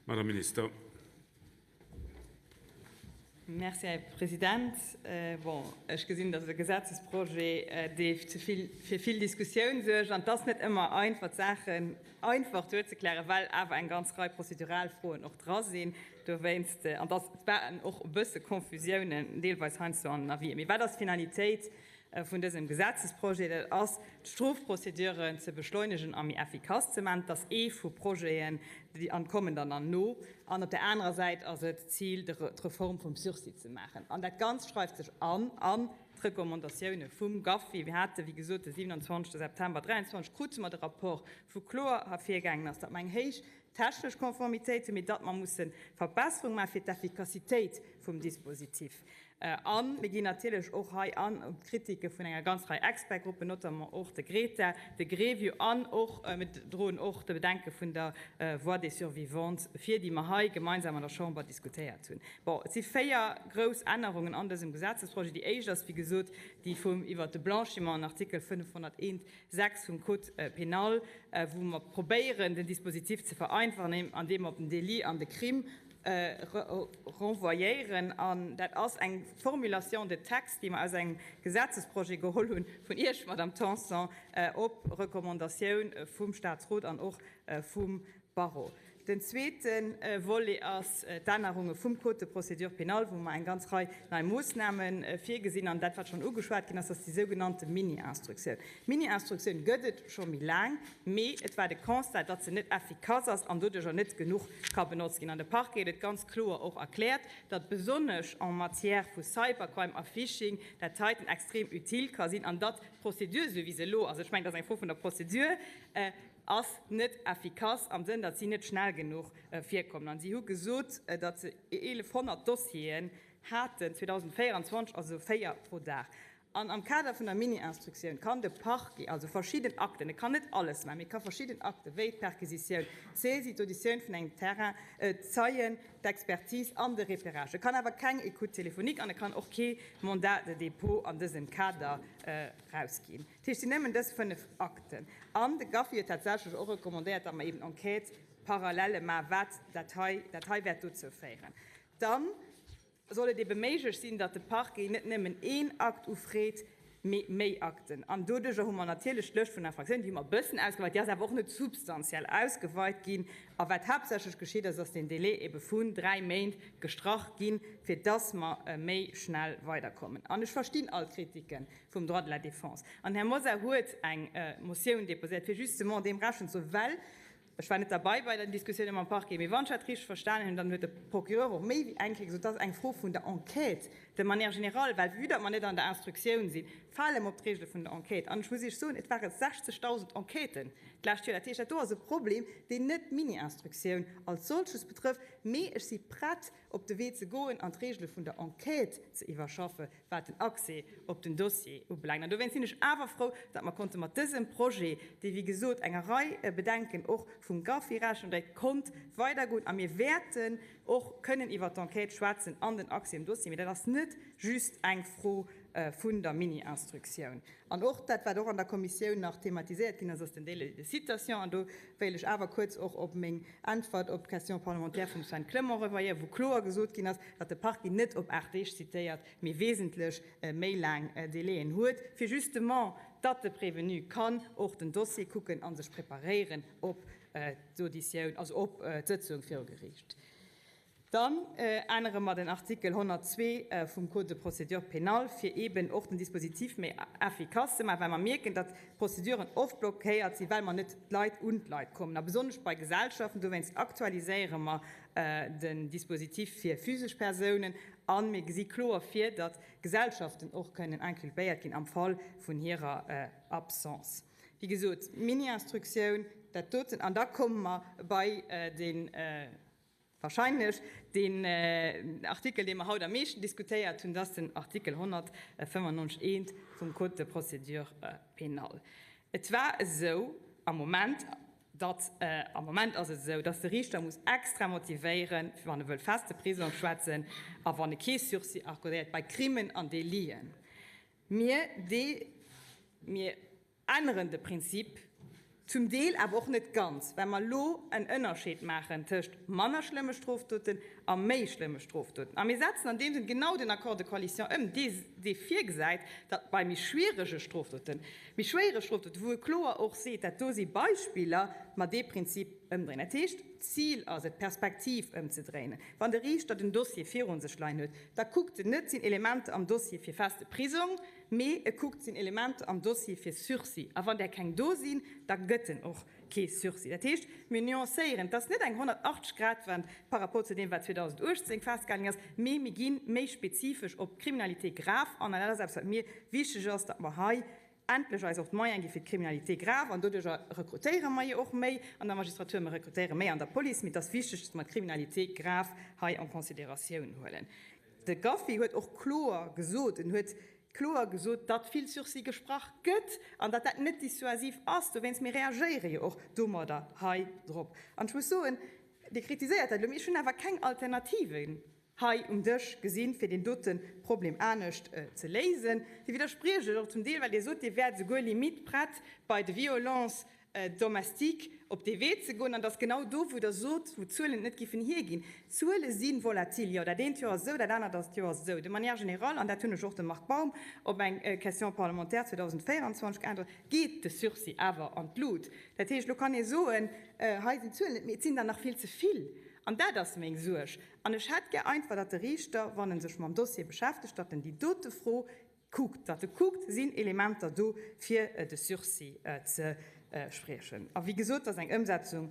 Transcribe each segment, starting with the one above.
Madame Minister. Merci, Här President. Bon, ech gesinn, dass e Gesetzesprojet, dee fir vill Diskussioun suergt, an et ass net ëmmer einfach, d'Saachen einfach duerzeklären, well awer eng ganz Rei prozedural Froen och dra sinn. Dowéinst, an et waren och e bësse Confusiounen deelweis heiansdo an den Avisen. Mee wat ass d'Finalitéit vun dësem Gesetzesprojet, dat ass, d'Strofprozeduren ze beschleunegen a méi effikass ze maachen. Dat ass ee vu Projeten, déi an kommen dann an no. An op där anerer Säit ass et d'Zil, d'Reform vum Sursis ze maachen. An dat Ganzt schreift sech an an d'Recommandatioune vum GAFI. Mir hate wéi gesot de 27 September 2023 krute mer de Rapport, wou kloer ervirgaangen ass, datt mer eng héich technesch Konformitéit hunn, mee datt mer musse Verbesserunge maachen, fir d'Effikassitéit vum Dispositif. A mir ginn natierlech och hei an op d'Kritike vun enger ganz Rei Expertgruppen, notamment och de GRETA, de GREVIO an och, mir droen och de Bedenke vun der Voix des Survivantes vir, déi mer hei gemeinsam an der Chamber diskutéiert hunn. Bon, et si véier grouss Ännerungen an dësem Gesetzesprojet. Déi éischt ass, wéi gesot, déi vum iwwert de Blanchiment an Artikel 501, 6 vum Code pénal, wou mer probéieren, den Dispositif ze vereinfachen, andeem mer op den Délit an de Crime renvoyéieren. An dat ass eng Formulation de texte, déi mer aus engem Gesetzesprojet geholl hu vun Iech, Madame Tanson, op Recommandatioun vum Statsrot an och vum Barreau. Den zweete Volet ass d'Ännerunge vum Code de procédure pénale, wou mer eng ganz Rei nei Moosname virgesinn. An dat, wat schonn ugeschwat ginn ass, ass déi sougenannte Mini-Instruktioun. D'Mini-Instruktioun gëtt et scho méi laang, mee et war de Constat, datt se net effikass ass an doduercher net genuch ka benotzt ginn. An de Parquet huet et ganz kloer och erkläert, datt besonnesch en matière vu Cybercrime a Phishing dat heiten extrem utile ka sinn an datt d'Procédure, esou wéi se elo ass, ech mengen, dat ass eng Fro vun der Procédure, ass net effikass am Sënn, datt si net schnell genuch virkommen. An si hu gesot, datt se 1.100 Dossieren haten 2024, also véier pro Dag. An am Kader vun der Mini-Instruktioun kann de Parquet also verschidden Akten, e kann net alles maachen, mee e ka verschidden Akten, wéi d'Perquisitioun, d'Saisie, d'Auditioun vun engem Terrain, d'Zeien, d'Expertise an de Repérage. E kann awer keng Écoute téléphonique an e kann och kee Mandat de dépôt an dësem Kader erausginn. Dat heescht, et sinn nëmmen dës fënnf Akten. An de GAFI huet tatsächlech och recommandéiert, datt mer eben Enquêtes parallèles maachen, wat dat hei, dat hei wäert dozou féieren. Dann soll et ebe méiglech sinn, datt de Parquet net nëmmen een Akt ufreet, mee méi Akten. An doduerjer hu mer natierlech d'Lëscht vun Infraktiounen, déi hu mer e bëssen ausgeweit, déi ass awer och net substantiell ausgeweit ginn. A wat haaptsächlech geschitt ass, ass deen Délai ebe vun dräi Méint gestrach ginn, fir dass mer méi schnell weiderkommen. An ech verstinn all d'Kritike vum Droit de la défense. An den Här Mosar huet eng Motioun déposéiert, fir justement deem Rechnung ze droen, well Ech war net derbei bei den Diskussioune mam Parquet, mee wann ech dat richteg verstanen hunn, dann huet de Procureur och méi wéi eng Kéier gesot, dat ass eng Fro vun der Enquête de manière générale, well vue datt mer net an der Instruktioun sinn, fale mer op d'Regele vun der Enquête. An ech muss Iech soen, et ware 60.000 Enquêten d'lescht Joer. Dat heescht, dat do ass e Problem, deen net d'Mini-Instruktioun als solches betrëfft, mee ech si prett, op de Wee ze goen an d'Regele vun der Enquête ze iwwerschaffen, wat den Accès op den Dossier ubelaangt. An dowéinst sinn ech awer frou, datt mer konnte mat dësem Projet, dee wéi gesot enger Rei Bedenken och vum GAFI Rechnung dréit, konnt weidergoen. A mir wäerten och kënnen iwwert d'Enquête schwätzen an den Accès um Dossier. Mee dat ass net just eng Fro vun der Mini-Instruktioun. An och dat, wat och an der Kommissioun nach thematiséiert ginn ass, ass den Délai de citation. An do wéilt ech awer kuerz och op meng Äntwert op d'Question parlementaire vum Sven Clement revoyéieren, wou kloer gesot ginn ass, datt de Parquet net op 8 Deeg zitéiert, mee wesentlech méi laang Délaiën huet, fir justement, datt de Prévenu kann och den Dossier kucken a sech preparéieren op d'Auditioun, also op d'Sëtzung viru Geriicht. Dann ännere mer den Artikel 102 vum Code de procédure pénale, fir eeben och den Dispositif méi effikass ze maachen, well mer mierken, datt d'Prozeduren oft blockéiert sinn, well mer net d'Leit un d'Leit kommen, a besonnesch bei Gesellschaften. Dowéinst aktualiséiere mer den Dispositif fir physesch Persounen a mir gesi kloer vir, datt Gesellschaften och kënnen inculpéiert ginn am Fall vun hirer Absence. Wéi gesot, Mini-Instruktioun, dat doten. An da komme mer bei den. Wahrscheinlech deen Artikel, dee mer haut am meeschten diskutéiert hunn, dat ass den Artikel 195 I vum Code de procédure pénale. Et war esou am Moment, datt, am Moment ass et esou, datt de Riichter muss extra motivéieren, wann e wëll feste Prisong schwätzen a wann e kee Sursis accordéiert bei Crimen an Déliten. Mir, dee, mir. Änneren de Prinzip. Zum Deel awer och net ganz, well mer elo en Ënnerscheed maachen tëscht manner schlëmme Strofdoten a méi schlëmme Strofdoten. A mir setzen an deem Sënn genau den Accord de coalition ëm, dee dee virgesäit, datt bei méi schwierege Strofdoten, méi schwéiere Strofdoten, wou e kloer och seet, dat do si Beispiller, mer dee Prinzip ëmdréinen. Dat heescht, d'Zil ass et, d'Perspektiv ëmzedréinen. Wann de Riichter den Dossier virun sech leien huet, da kuckt en net, sinn Elementer am Dossier fir feste Prisong, Mee e kuckt, sinn Elementer am Dossier fir Sursis? A wann där keng do sinn, da gëtt en och kee Sursis. Dat heescht, mir nuancéieren, et ass net eng 180-Grad-Wend par rapport zu deem, wat 2018 festgehalen ginn ass, mee mir gi méi spezifesch op d'Criminalité grave an. An dat ass eppes, wat mir wichteg ass, datt mer hei endlech eis och d'Moyene gi fir d'Criminalité grave. An doduerjer rekrutéiere mer jo och méi an der Magistratur, mer rekrutéiere méi an der Police, mee et ass wichteg, datt mer d'Criminalité grave hei en Considératioun huelen. De Gaffi huet och kloer gesot, en huet kloer gesot, datt vill Sursis gesprach gëtt an datt dat net dissuasiv ass. Dowéinst, mir reagéiere jo och domadder hei drop. An ech muss soen, Dir kritiséiert dat elo, mee ech hunn awer keng Alternativen hei um Dësch gesinn, fir deen dote Problem anescht ze léisen. Dir widderspriecht lech och zum Deel, well Dir sot, Dir wäert esouguer limite prett bei de Violences domestique op dee Wee ze goen, an et ass genau do, wou Der sot, wou d'Zuelen et net giffen hierginn. D'Zuele si volatil, jo, dat eent Joer ass esou, dat anert Joer ass esou. De manière générale, an dat hunn ech och dem Marc Baum op eng Question parlementaire 2024 geäntwert, geet de Sursis awer an d'Lut. Dat heescht, elo kann ee soen, hei sinn d'Zuelen net, mee et sinn der nach vill ze vill. An dat ass meng Suerg. An ech hätt gär einfach, datt de Riichter, wann e sech mam Dossier beschäftegt, datt en déi dote Fro Kuckt, datt e kuckt, sinn Elementer do, fir de Sursis ze spriechen. A wéi gesot, dat ass eng Ëmsetzung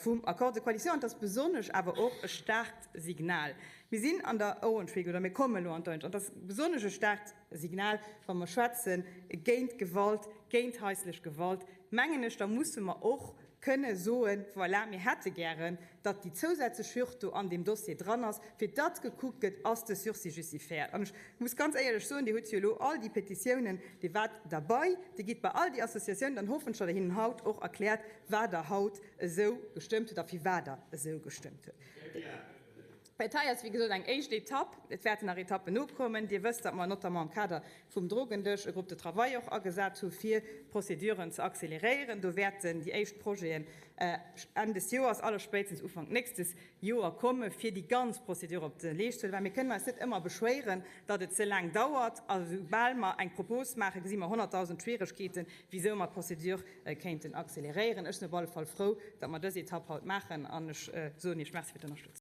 vum Accord de coalition an et ass besonnesch awer och e staarkt Signal. Mir sinn an der Orange Week oder mir kommen elo an d'Orange an et ass besonnesch e staarkt Signal, wa mer schwätze géint Gewalt, géint haislech Gewalt, mengen ech, da musse mer och kënne soen, voilà, mir hätte gären, datt déi zousätzlech Hürd do an deem Dossier dran ass, fir datt gekuckt gëtt, ass de Sursis justifiéiert. An ech muss ganz éierlech soen, Dir hutt jo elo all déi Petitiounen, Dir waart derbei, Dir gitt bei all déi Associatiounen, dann hoffen ech, datt Der hinnen haut och erkläert, wat Der haut esou gestëmmt hutt a firwat Der esou gestëmmt hutt. Dat hei ass, wéi gesot, eng éischt Etapp. Et wäerten nach Etappen nokommen. Dir wësst, datt mer notamment am Kader vum Drogendësch e Groupe de travail och agesat hu fir d'Prozeduren ze acceleréieren. Do wäerten déi éischt Projeten Enn des Joers, allerspéitstens Ufank nächstes Joer komme fir déi ganz Procédure op de Leescht ze huelen. Well mir kënnen eis net ëmmer beschwéieren, datt et ze laang dauert. A soubal mer eng Propos maachen, gesi mer 100.000 Schwieregkeeten, wisou mer d'Procédure kéinten acceleréieren. Ech sinn op alle Fall frou, datt mer dës Etapp haut maachen an ech soen Iech Merci fir d'Ënnerstëtzung.